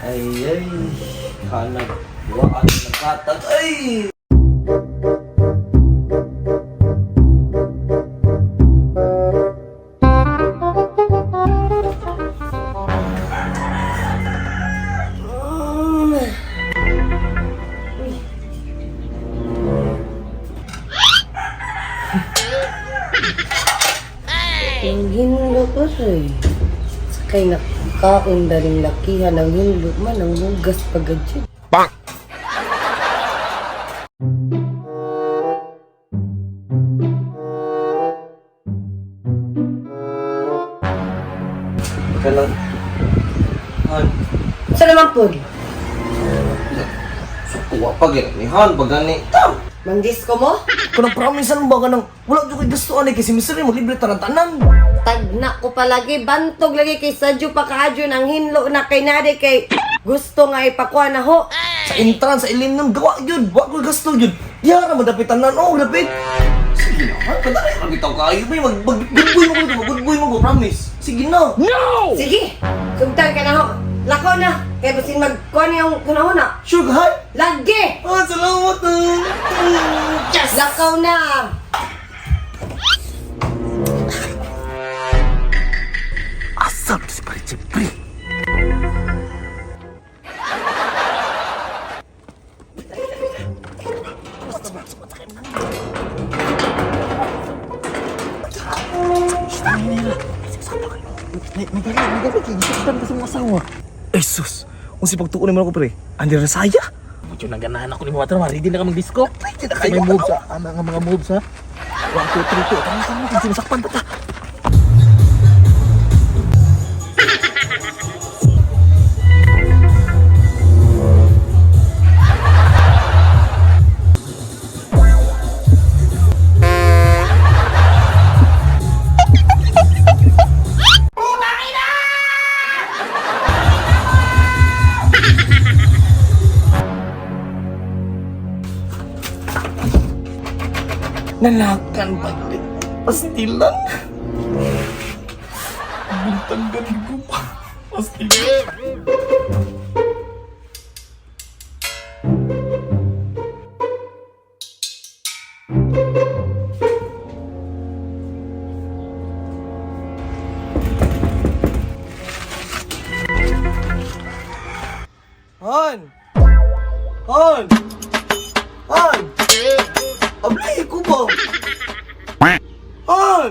Ay, ay. Hanag. Waan nagkatag. Ay! Ang hinlo ko rin. Sakay nakaon daling lakihan ang hinlo man ang hugas pagad. Teka lang. Han. Sa naman po? Sukuha pa gina ni Han. Pag gani. Tam! Mangdisko mo? Kanang promise ba ka nang wala jud kay gusto ani kay si Mr. Lee maglibre tanan tanan. Tagna ko palagi, bantog lagi kay sadyo pa kaadyo ang hinlo na kay nade kay gusto nga ipakuha na ho. Sa entrance sa ilim nun gawa gyud, wa ko gasto gyud. Diha ra madapit tanan oh, dapit. Sige na, Han, kadali ra bitaw kayo may mag good boy mo ko, good boy mo ko, promise. Sige na. Sige, sugtan ka na ho. Lako na, kay basin magkuha niyang kunahuna. Sure ka, Han? Lagi! Oh, salamat. Ah. Yes. Lakaw na! Asap si Pare Jeffrey. Ay sus, unsi pagtuon nimo ako pre. Andi ra saya. Medyo naganahan ako ni mga tara, ready na ka mag-disco. Ready na Kasi kayo. may moves ha, ana nga mga moves ha. 1, 2, 3, 2. Tama, tama, kasi masakpan pa ta. Nalakan ba? Pastilan. Buntang ganin ko pa. Pastilan. Han! Han! Han! Ablay ko ba? Han!